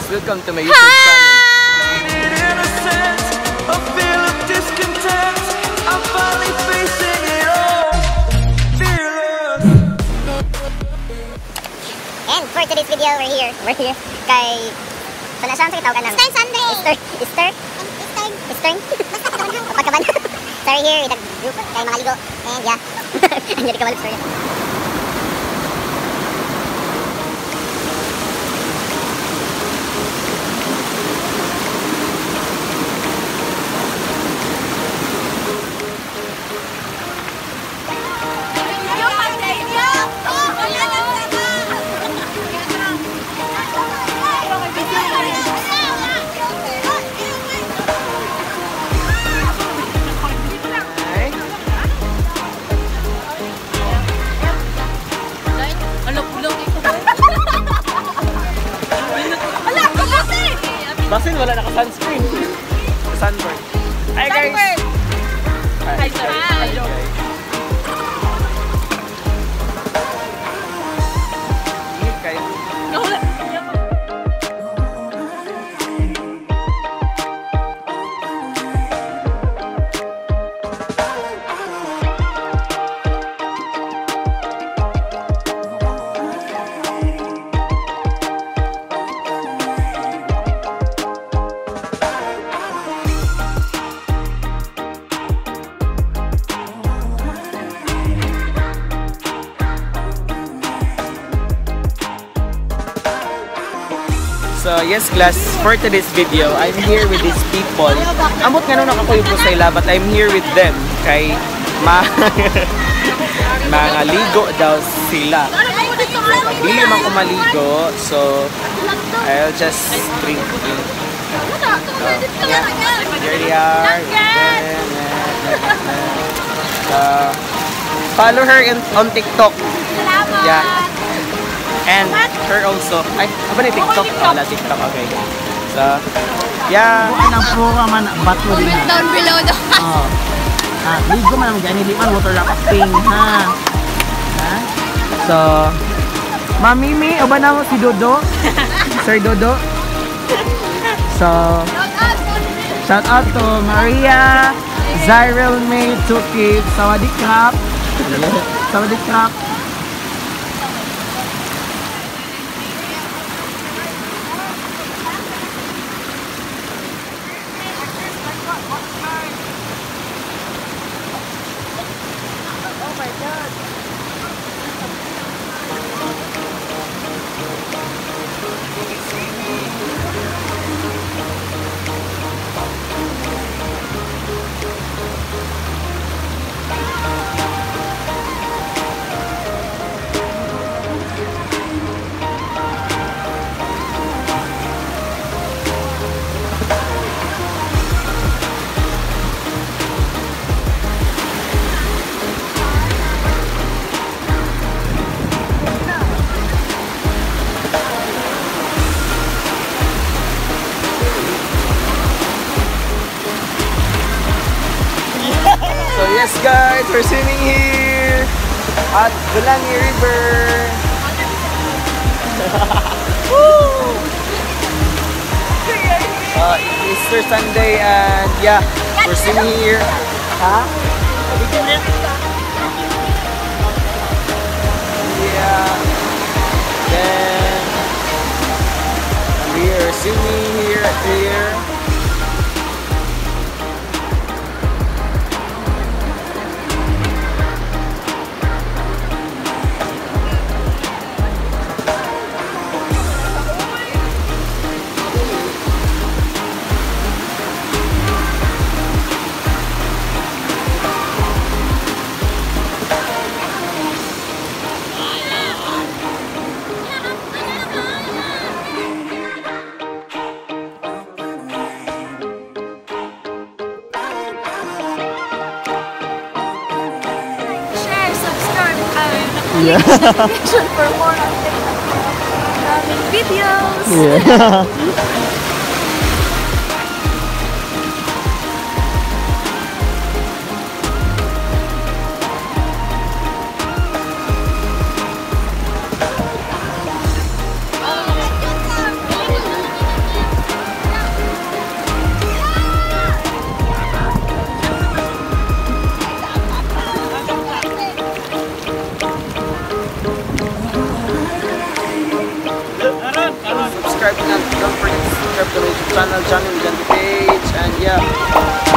Welcome to my YouTube channel. Innocent, a feel of discontent. I'm finally facing it all. Fearless. And for today's video, we're here. We're here kay sa nasaan sa tawag ng Easter Sunday. Easter Easter Eastern. Eastern. Basta kataban. Pagkaban. So we're here with a group kay mga ligo. And yeah. Ang jadi kamalip story. Hi. Basin wala naka sunscreen. Sunburn. Hi guys. Hi. Hi guys. Ingat kayo. So yes class, for today's video, I'm here with these people. Amot nga nung nakakuyog ko sa ila, but I'm here with them. Kay ma mga ligo daw sila. Dili man ko maligo, so I'll just drink in. So, yeah, here they are. So, follow her on TikTok. Yeah. And her also. Ay, apa ni TikTok? Oh, wala TikTok. Okay. So, yeah. Anang pura man bato din Comment ha. down below daw. Oh. Ah, ligo man ang gani, di man water rafting ha. Ha? So, Mamimi, uban na mo si Dodo. Sir Dodo. So, shout out to Maria, Zyrel May, Tukib, Sawadee Krap. Sawadee Krap. So yes guys, we're swimming here at Bulangi River. Woo! It's Easter Sunday and yeah, we're swimming here. Huh? Yeah. Then we are swimming here at here. Share, subscribe, and click notification for more updates on videos. Yeah. subscribe to, don't forget to subscribe to my YouTube channel, Johnny Liganti page. And yeah.